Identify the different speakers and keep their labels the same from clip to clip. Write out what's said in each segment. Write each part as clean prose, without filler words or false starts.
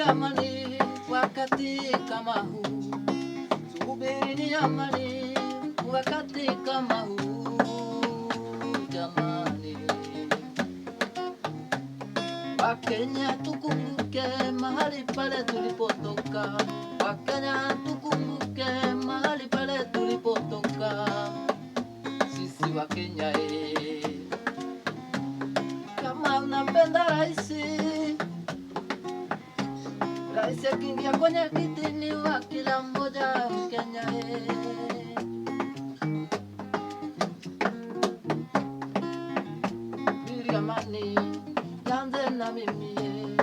Speaker 1: Amani wakati kama huu, tuhubirini amani wakati kama huu, jamani. Wakenya tukumbuke mahali pale tulipotoka, Wakenya tukumbuke mahali pale tulipotoka, sisi Wakenya eh. Kama unampenda raisi, raisi akiingia kwenye kiti ni wa kila mmoja Mkenya eh. Hubiri amani, ianze na mimi eh.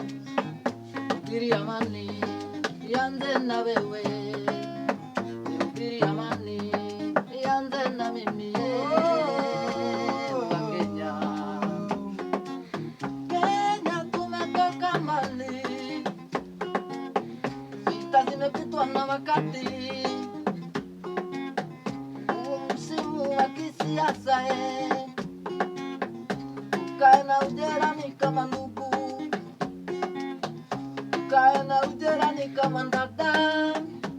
Speaker 1: Hubiri amani, ianze na wewe. Hubiri amani, ianze na mimi eh. Wakenya, Kenya tumetoka mbali, vita zimepitwa na wakati. Huu msimu wa kisiasa eh, tukae na ujirani kama ndugu, tukae na ujirani kama dada,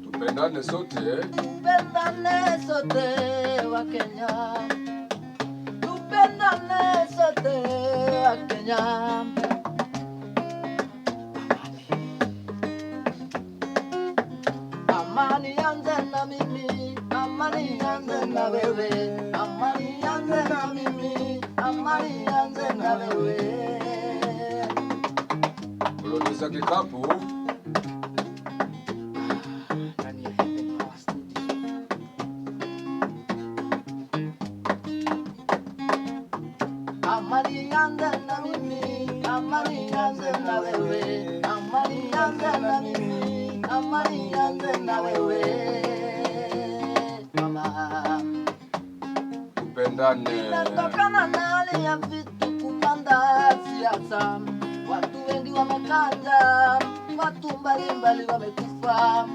Speaker 2: Tupendane sote eh?
Speaker 1: Tupendane sote Wakenya, tupendane sote Wakenya. Amani ianze na mimi, amani ianze na wewe, amani ianze na mimi, amani ianze na wewe.
Speaker 2: Producer Kikapu.
Speaker 1: Ndani ya Heaven Power Studio. Amani ianze na mimi, amani ianze na wewe, amani ianze na mimi, amani ianze na wewe. Mama.
Speaker 2: Tupendane.
Speaker 1: Inatokana na hali ya vitu kupanda siasa, watu wengi wamekanja, watu mbalimbali wamekufa,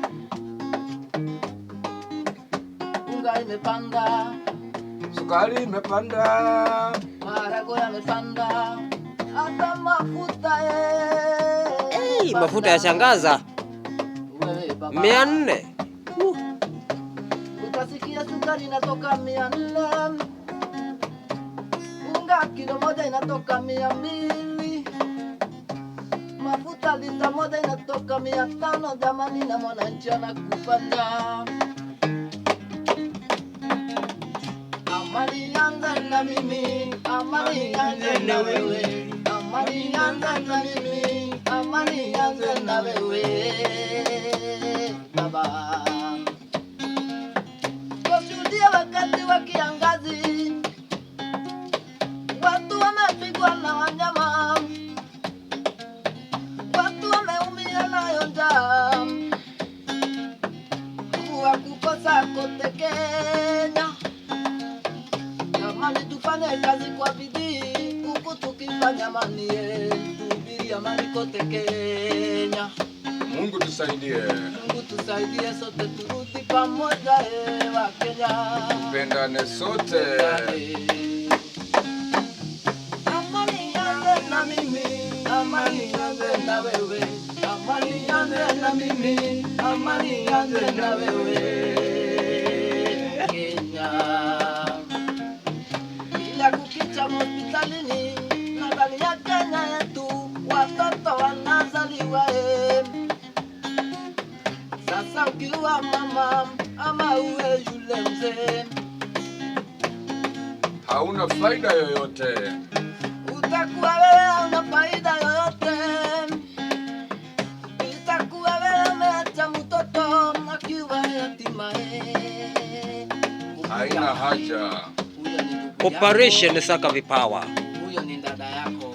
Speaker 1: unga imepanda,
Speaker 2: Sukari imepanda.
Speaker 1: Maharagwe yamepanda, hata mafuta eh,
Speaker 3: Hey, mafuta
Speaker 1: panda.
Speaker 3: Yashangaza.
Speaker 1: Wewe baba.
Speaker 3: 400.
Speaker 1: Utasikia sukari inatoka 400, unga kilo moja inatoka 200, mafuta lita moja inatoka 500. Jamani, na mwananchi anakufa njaa. Amani ianze na mimi, amani ianze na wewe, amani ianze na mimi, amani ianze na wewe baba. Tushuhudie wakati wa kiangazi, watu wamepigwa na wanyama, watu wameumia nayo njaa, mvua kukosa kote Kenya. Jamani, tufanye kazi kwa bidii, huku tukifanya amani yetu, tuhubiri amani kote Kenya.
Speaker 2: Mungu tusaidie.
Speaker 1: Mungu tusaidie sote turudi pamoja, eh, Wakenya.
Speaker 2: Tupendane sote.
Speaker 1: Amani ianze na mimi, amani ianze na wewe, amani ianze na mimi, amani ianze na wewe. Kenya. Kila kukicha hospitalini na ndani ya Kenya yetu watoto wanazaliwa eh. Sasa ukiwa mama ama uwe yule mzee
Speaker 2: Hauna faida yoyote.
Speaker 1: Utakuwa wewe hauna faida yoyote, itakuwa wewe umeacha mtoto akiwa yatima eh.
Speaker 2: Haina haja.
Speaker 1: Huyo ni ndugu
Speaker 3: Operation
Speaker 1: yako,
Speaker 3: Saka Vipawa.
Speaker 1: Huyo ni dada yako.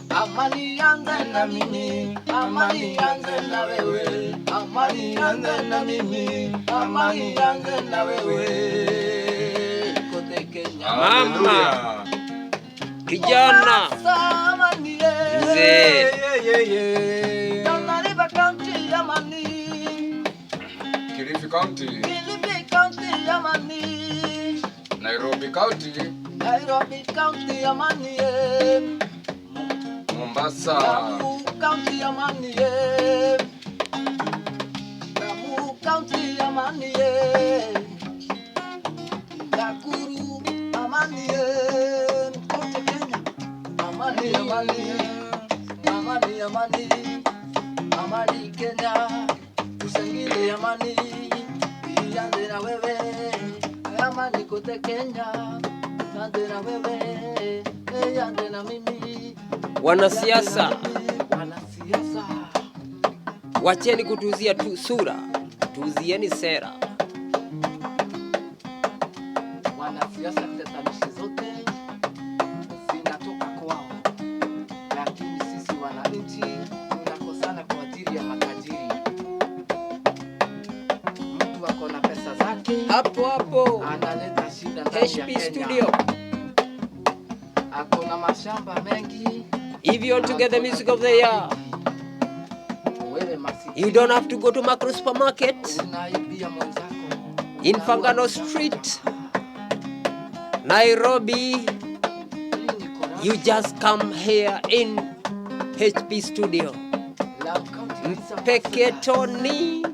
Speaker 1: Amani ianze na mimi, amani ianze na wewe, amani ianze na mimi, amani ianze na wewe. Kote Kenya.
Speaker 3: Mama.
Speaker 2: Haleluya.
Speaker 3: Kijana.
Speaker 1: Mombasa, amani, eh.
Speaker 3: Mzee.
Speaker 2: Yeah, yeah.
Speaker 1: Tana River County, amani.
Speaker 2: Kilifi County.
Speaker 1: Kilifi County, amani.
Speaker 2: Nairobi County.
Speaker 1: Nairobi County, amani, eh.
Speaker 2: Mombasa.
Speaker 1: Lamu County amani ye. Lamu County amani ye. Nakuru amani ye. Kote Kenya amani, amani, amani, amani, amani Kenya, tushangilie amani, ianze na wewe, amani kote Kenya, ianze na wewe, ianze na mimi.
Speaker 3: Wanasiasa,
Speaker 1: Wanasiasa,
Speaker 3: wacheni kutuuzia tu sura, tuuzieni sera.
Speaker 1: Wanasiasa tetanishi zote zinatoka kwao, lakini sisi wananchi tunakosana kwa ajili ya matajiri. Mtu ako na pesa zake
Speaker 3: Hapo hapo
Speaker 1: analeta shida ndani ya
Speaker 3: HP
Speaker 1: Kenya.
Speaker 3: Studio.
Speaker 1: Ako na mashamba mengi.
Speaker 3: If you want to get the music of the year,
Speaker 1: Wewe masikini,
Speaker 3: you don't have to go to Macro Supermarket
Speaker 1: unaibia mwenzako.
Speaker 3: in
Speaker 1: Unaua
Speaker 3: Fangano
Speaker 1: mwenzako
Speaker 3: Street,
Speaker 1: jamaa.
Speaker 3: Nairobi.
Speaker 1: Hii ni corruption.
Speaker 3: You just come here in HP Studio.
Speaker 1: Lamu County is a
Speaker 3: Mpeketoni.